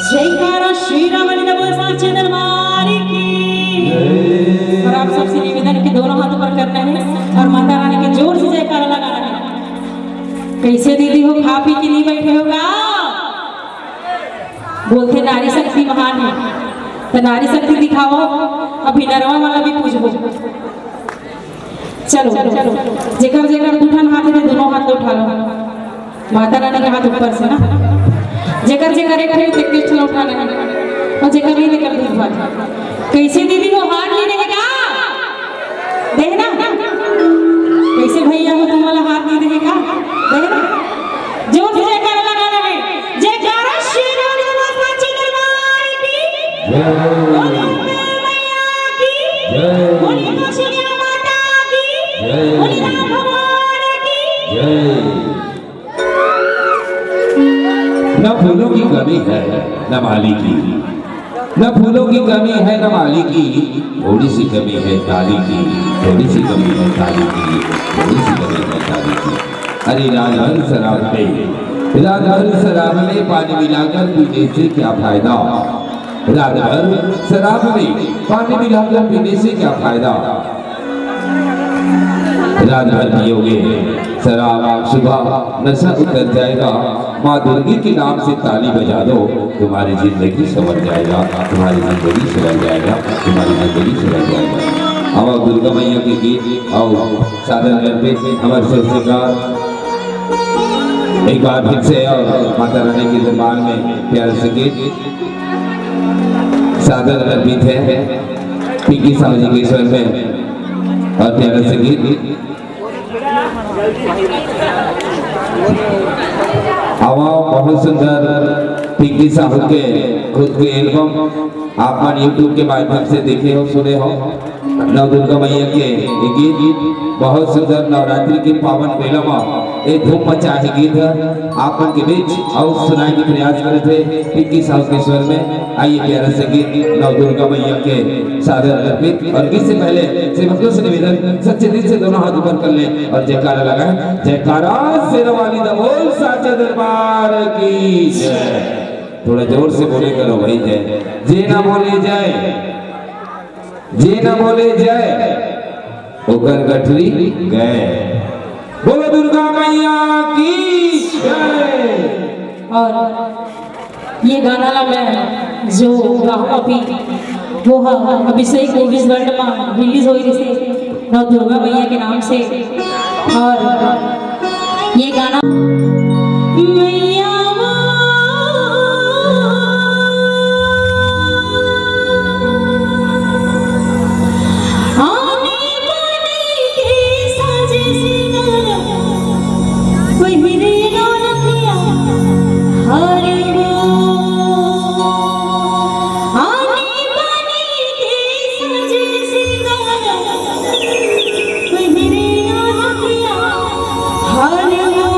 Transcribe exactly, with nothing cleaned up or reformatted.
जयकारा श्री राम वाले का बोल, सांचे दरबार की। और आप सबसे निवेदन कि दोनों हाथ ऊपर करना है और माता रानी के जोर से जयकारा लगाना है। कैसे दीदी हो, खा पी के नहीं बैठे हो का? बोलथे नारी शक्ति महान है, तो नारी शक्ति दिखाओ। अभी नरवा वाला भी पूछबो। चलो, चलो, जेकर जेकर दू ठन हाथ हे, दोनों हाथ उठा लो। माता रानी के हाथ ऊपर से ना, जेकर जेकर एक ठन, एक ठन उठा लेना। जेकर नहीं, तेकर दूध भात। कैसे दीदी हो, हाथ नहीं देहे का? देहे ना? कैसे भैया हो, तुम वाला हाथ नहीं देहे का? देहे ना? जोर से जयकारा लगा रहे। जयकारा शेर वाली माता साची दरबार की। जय। बोलो अम्बे मैया की। जय। बोलो कौशल्या माता की। जय। बोलो राम भगवान की। जय। न फूलों की कमी है, न माली की, न फूलों की कमी है, न माली की, थोड़ी सी कमी है ताली की, थोड़ी सी कमी है ताली की, थोड़ी सी कमी है ताली की। अरे रात भर शराब में, रात भर शराब में पानी मिलाकर पीने से क्या फायदा? रात भर शराब में पानी मिलाकर पीने से क्या फायदा? रात भर पियोगे शराब, सुबह नशा उतर जाएगा। माँ दुर्गे के नाम से ताली बजा दो, तुम्हारी जिंदगी संवर जाएगा, तुम्हारी जिंदगी संवर जाएगा, तुम्हारी जिंदगी संवर जाएगा। अब दुर्गा मैया के गीत और सादर अर्पित हमारे सरकार। एक बार फिर से और माता रानी के दरबार में प्यारे से गीत सादर अर्पित है पिंकी साहू जी के स्वर में और प्यारा से गीत। आवा, बहुत सुंदर पिंकी साहू के खुद के एल्बम आप मन YouTube के माध्यम से देखे हो, सुने हो। नव दुर्गा मैया के ये गीत बहुत सुंदर, नवरात्रि के पावन बेला मा एक धूम मचा हे गीत ह आप मन के बीच अउ सुनाए के प्रयास करत हे पिंकी साहू के स्वर में। आइए प्यारा से गीत नव दुर्गा मैया के सादर अर्पित। और गीत से पहले श्री भक्तों से निवेदन, सच्चे दिल से दोनों हाथ ऊपर कर ले और जयकारा लगाए। जयकारा शेरा वाली दा बोल साचे दरबार की जय। थोड़ा जोर से बोले करो भाई, जय। जे ना बोले जय, जे ना बोले जय, ओकर गठरी गए। बोलो दुर्गा मैया की जय। और ये गाना ला मैं जो गाहूँ अभी, वो ह अभिषेक मूवीज वर्ल्ड में रिलीज होई रहिसे नव दुर्गा मैया के नाम से। और ये गाना मैया वो आने बने के साजे सिंगार पहिरे नौरतिया हार वो। आने बने के साजे सिंगार पहिरे नौरतिया हार वो।